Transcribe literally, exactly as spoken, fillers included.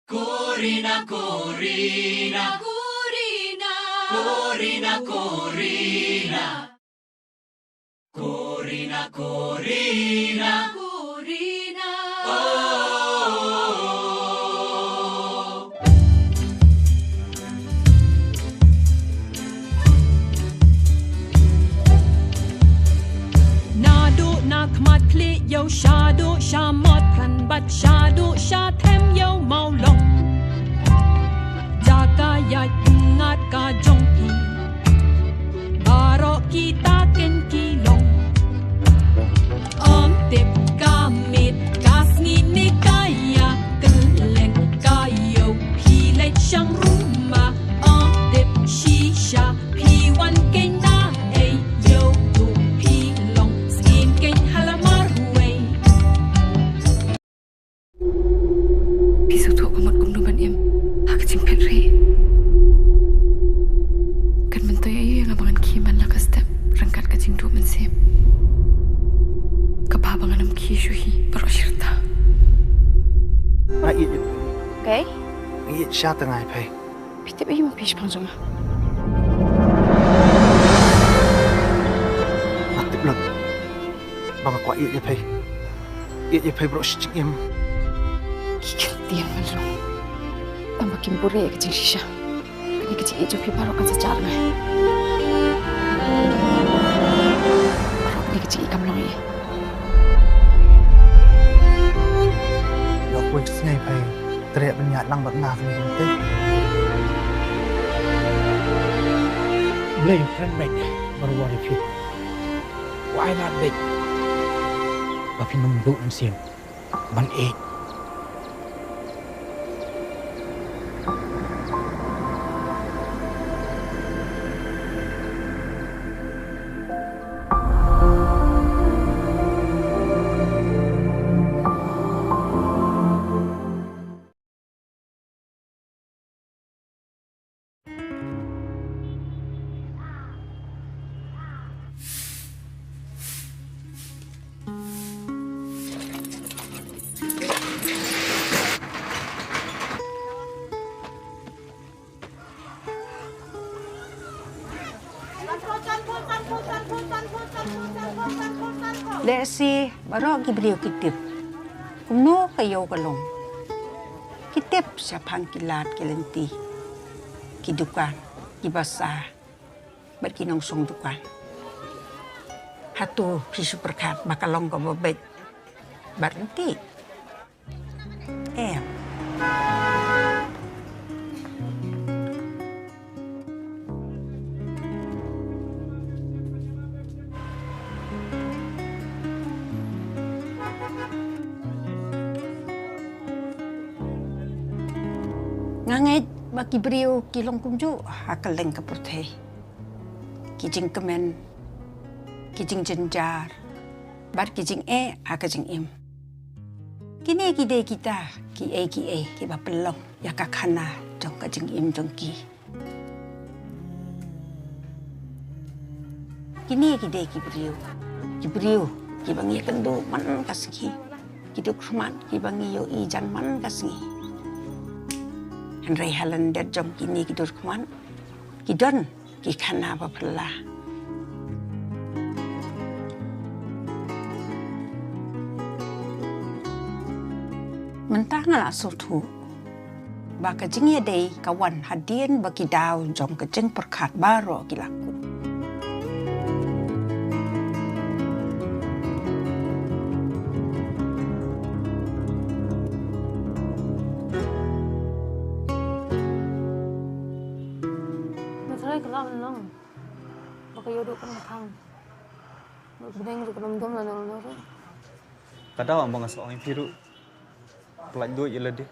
Corina, Corina. Corina. Corina, Corina. Corina, Corina. Corina. Oh. Naduh na khmat khlieh ïew shaduh sha mot pran bad shaduh sha them ïew mawlong. Jaka ïaid ngat ka jong phi. Baroh kita ken ki long. Ym tip ka miet ka sngi ne ka ïa kylleng ka ïew phi leit shang ruma. Ym tip shisha phi wan keiñ na ei ïew tu phi long sngim keiñ ha la marwei. Phi sngewthuh ka mut kumno ban im ha ka jingphet rieh. Kan myntoi aïu ïa nga ba ngan khie man la ka step ryngkat ka jingduh mynsiem kaba ba ngan ym khie shuh hi baroh shi rta. Nga ïeit ïa phi. Kaei? Nga ïeit sha tang ïa phi. Phi tip aïu ma phi shaphang jong nga? Nga tip lut ba nga kwah ïeit ïa phi. Ïeit ïa phi baroh shi jingim. Ki kyntien man long. Tang ba kim buhrieh ïa ka jingshisha. Kane ka jingïeit jong phi baroh kan sa jah rngai. Baroh kane ka jingïeit kam long ei. Ïoh kawei ka sngi phi treh ban ïaid lang bad nga kane ka lynti. Blei u kren beit baroh ïa phi. Wai lad beit ba phin ym duh mynsiem ban ïeit. Lehse baroh ki briew ki tip kumno ka ïew ka long. Ki tip shaphang ki lad ki lynti, ki dukan, ki basa bad ki nongshong dukan. Hato phi shu pyrkhat ba ka long kaba beit bad lynti? Em. Nga ngeit ba ki briew ki long kumjuh ha kylleng ka pyrthei. Ki jingkmen, ki jingjynjar bad ki jingeh ha ka jingim. Kine ki dei kita kiei kiei kiba pynlong ïa ka khana jong ka jingim jong ki. Kine ki dei ki briew, ki briew kiba ngi ïakynduh man ka sngi, ki dur khmat kiba ngi ïohi jan man ka sngi. Hynrei ha lyndet jong kine ki dur khmat ki don ki khana ba phylla. Mynta nga la sngewthuh ba ka jingïadei ka wan hadien ba ki daw jong ka jingpyrkhat baroh ki la kut. Nga tharai ka lah ban long ba ka ïoh duh ka nang thang. Ba ka bneng ruh ka nym dum lano lano ruh. Ka daw ba nga sa ong ïa phi ruh. Pyllait duh ïa lade.